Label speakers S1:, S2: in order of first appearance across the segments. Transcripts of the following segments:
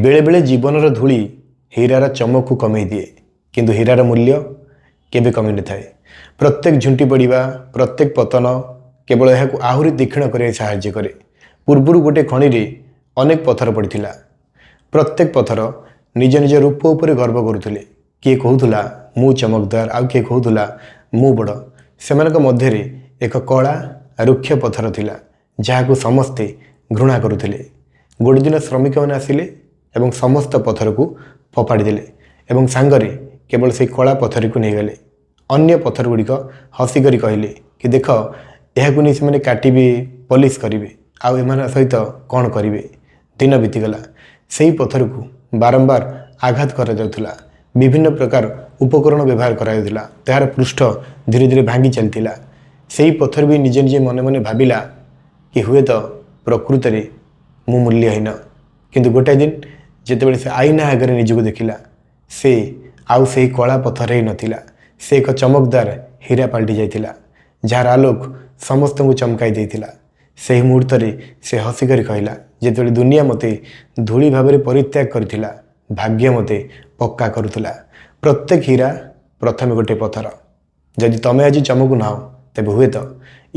S1: ବେଳେବେଳେ ଜୀବନର ଧୂଳି ହୀରାର ଚମକକୁ କମେଇ ଦିଏ, କିନ୍ତୁ ହୀରାର ମୂଲ୍ୟ କେବେ କମିନଥାଏ। ପ୍ରତ୍ୟେକ ଝୁଣ୍ଟି ପଡ଼ିବା, ପ୍ରତ୍ୟେକ ପତନ କେବଳ ଏହାକୁ ଆହୁରି ତୀକ୍ଷ୍ଣ କରିବାରେ ସାହାଯ୍ୟ କରେ। ପୂର୍ବରୁ ଗୋଟେ ଖଣିରେ ଅନେକ ପଥର ପଡ଼ିଥିଲା। ପ୍ରତ୍ୟେକ ପଥର ନିଜ ନିଜ ରୂପ ଉପରେ ଗର୍ବ କରୁଥିଲେ। କିଏ କହୁଥିଲା ମୁଁ ଚମକଦାର, ଆଉ କିଏ କହୁଥିଲା ମୁଁ ବଡ଼। ସେମାନଙ୍କ ମଧ୍ୟରେ ଏକ କଳା ରୁକ୍ଷ ପଥର ଥିଲା, ଯାହାକୁ ସମସ୍ତେ ଘୃଣା କରୁଥିଲେ। ଗୋଟେ ଦିନ ଶ୍ରମିକମାନେ ଆସିଲେ ଏବଂ ସମସ୍ତ ପଥରକୁ ଫୋପାଡ଼ି ଦେଲେ ଏବଂ ସାଙ୍ଗରେ କେବଳ ସେଇ କଳା ପଥରକୁ ନେଇଗଲେ। ଅନ୍ୟ ପଥର ଗୁଡ଼ିକ ହସିକରି କହିଲେ କି ଦେଖ, ଏହାକୁ ନେଇ ସେମାନେ କାଟିବେ, ପଲିସ୍ କରିବେ, ଆଉ ଏମାନଙ୍କ ସହିତ କ'ଣ କରିବେ? ଦିନ ବିତିଗଲା। ସେହି ପଥରକୁ ବାରମ୍ବାର ଆଘାତ କରାଯାଉଥିଲା। ବିଭିନ୍ନ ପ୍ରକାର ଉପକରଣ ବ୍ୟବହାର କରାଯାଉଥିଲା। ତାହାର ପୃଷ୍ଠ ଧୀରେ ଧୀରେ ଭାଙ୍ଗି ଚାଲିଥିଲା। ସେହି ପଥର ବି ନିଜେ ନିଜେ ମନେ ମନେ ଭାବିଲା କି ହୁଏତ ପ୍ରକୃତରେ ମୁଁ ମୂଲ୍ୟହୀନ। କିନ୍ତୁ ଗୋଟାଏ ଦିନ ଯେତେବେଳେ ସେ ଆଇନା ଆଗରେ ନିଜକୁ ଦେଖିଲା, ସେ ଆଉ ସେହି କଳା ପଥର ହେଇ ନଥିଲା। ସେ ଏକ ଚମକଦାର ହୀରା ପାଲଟି ଯାଇଥିଲା, ଯାହାର ଆଲୋକ ସମସ୍ତଙ୍କୁ ଚମକାଇ ଦେଇଥିଲା। ସେହି ମୁହୂର୍ତ୍ତରେ ସେ ହସିକରି କହିଲା, ଯେତେବେଳେ ଦୁନିଆ ମୋତେ ଧୂଳି ଭାବରେ ପରିତ୍ୟାଗ କରିଥିଲା, ଭାଗ୍ୟ ମୋତେ ପକ୍କା କରୁଥିଲା। ପ୍ରତ୍ୟେକ ହୀରା ପ୍ରଥମେ ଗୋଟିଏ ପଥର। ଯଦି ତମେ ଆଜି ଚମକୁନାହଁ, ତେବେ ହୁଏତ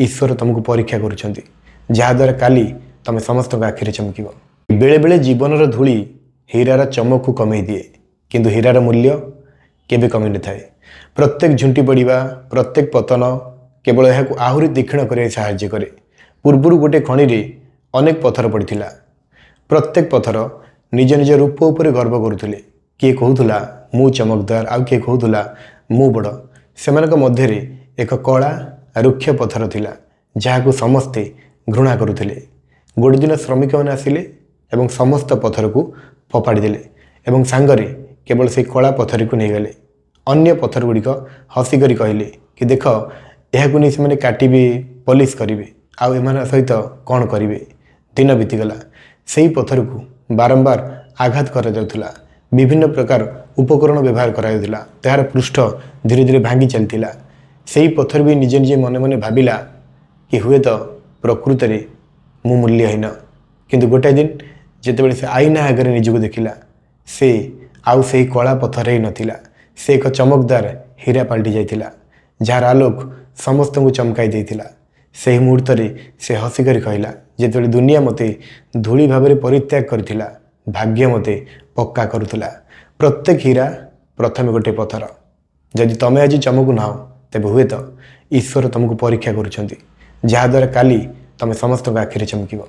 S1: ଈଶ୍ୱର ତୁମକୁ ପରୀକ୍ଷା କରୁଛନ୍ତି, ଯାହାଦ୍ୱାରା କାଲି ତମେ ସମସ୍ତଙ୍କ ଆଖିରେ ଚମକିବ। ବେଳେବେଳେ ଜୀବନର ଧୂଳି ହୀରାର ଚମକକୁ କମେଇ ଦିଏ, କିନ୍ତୁ ହୀରାର ମୂଲ୍ୟ କେବେ କମିନଥାଏ। ପ୍ରତ୍ୟେକ ଝୁଣ୍ଟି ପଡ଼ିବା, ପ୍ରତ୍ୟେକ ପତନ କେବଳ ଏହାକୁ ଆହୁରି ତୀକ୍ଷ୍ଣ କରିବାରେ ସାହାଯ୍ୟ କରେ। ପୂର୍ବରୁ ଗୋଟେ ଖଣିରେ ଅନେକ ପଥର ପଡ଼ିଥିଲା। ପ୍ରତ୍ୟେକ ପଥର ନିଜ ନିଜ ରୂପ ଉପରେ ଗର୍ବ କରୁଥିଲେ। କିଏ କହୁଥିଲା ମୁଁ ଚମକଦାର, ଆଉ କିଏ କହୁଥିଲା ମୁଁ ବଡ଼। ସେମାନଙ୍କ ମଧ୍ୟରେ ଏକ କଳା ରୁକ୍ଷ ପଥର ଥିଲା, ଯାହାକୁ ସମସ୍ତେ ଘୃଣା କରୁଥିଲେ। ଗୋଟେ ଦିନ ଶ୍ରମିକମାନେ ଆସିଲେ ଏବଂ ସମସ୍ତ ପଥରକୁ ଫୋପାଡ଼ି ଦେଲେ ଏବଂ ସାଙ୍ଗରେ କେବଳ ସେଇ କଳା ପଥରକୁ ନେଇଗଲେ। ଅନ୍ୟ ପଥର ଗୁଡ଼ିକ ହସିକରି କହିଲେ କି ଦେଖ, ଏହାକୁ ନେଇ ସେମାନେ କାଟିବେ, ପଲିସ୍ କରିବେ, ଆଉ ଏମାନଙ୍କ ସହିତ କ'ଣ କରିବେ? ଦିନ ବିତିଗଲା। ସେହି ପଥରକୁ ବାରମ୍ବାର ଆଘାତ କରାଯାଉଥିଲା। ବିଭିନ୍ନ ପ୍ରକାର ଉପକରଣ ବ୍ୟବହାର କରାଯାଉଥିଲା। ତାହାର ପୃଷ୍ଠ ଧୀରେ ଧୀରେ ଭାଙ୍ଗି ଚାଲିଥିଲା। ସେହି ପଥର ବି ନିଜେ ନିଜେ ମନେ ମନେ ଭାବିଲା କି ହୁଏତ ପ୍ରକୃତରେ ମୁଁ ମୂଲ୍ୟହୀନ। କିନ୍ତୁ ଗୋଟାଏ ଦିନ ଯେତେବେଳେ ସେ ଆଇନା ଆଗରେ ନିଜକୁ ଦେଖିଲା, ସେ ଆଉ ସେହି କଳା ପଥର ହେଇ ନଥିଲା। ସେ ଏକ ଚମକଦାର ହୀରା ପାଲଟି ଯାଇଥିଲା, ଯାହାର ଆଲୋକ ସମସ୍ତଙ୍କୁ ଚମକାଇ ଦେଇଥିଲା। ସେହି ମୁହୂର୍ତ୍ତରେ ସେ ହସିକରି କହିଲା, ଯେତେବେଳେ ଦୁନିଆ ମୋତେ ଧୂଳି ଭାବରେ ପରିତ୍ୟାଗ କରିଥିଲା, ଭାଗ୍ୟ ମୋତେ ପକ୍କା କରୁଥିଲା। ପ୍ରତ୍ୟେକ ହୀରା ପ୍ରଥମେ ଗୋଟିଏ ପଥର। ଯଦି ତମେ ଆଜି ଚମକୁନାହଁ, ତେବେ ହୁଏତ ଈଶ୍ୱର ତୁମକୁ ପରୀକ୍ଷା କରୁଛନ୍ତି, ଯାହାଦ୍ୱାରା କାଲି ତମେ ସମସ୍ତଙ୍କ ଆଖିରେ ଚମକିବ।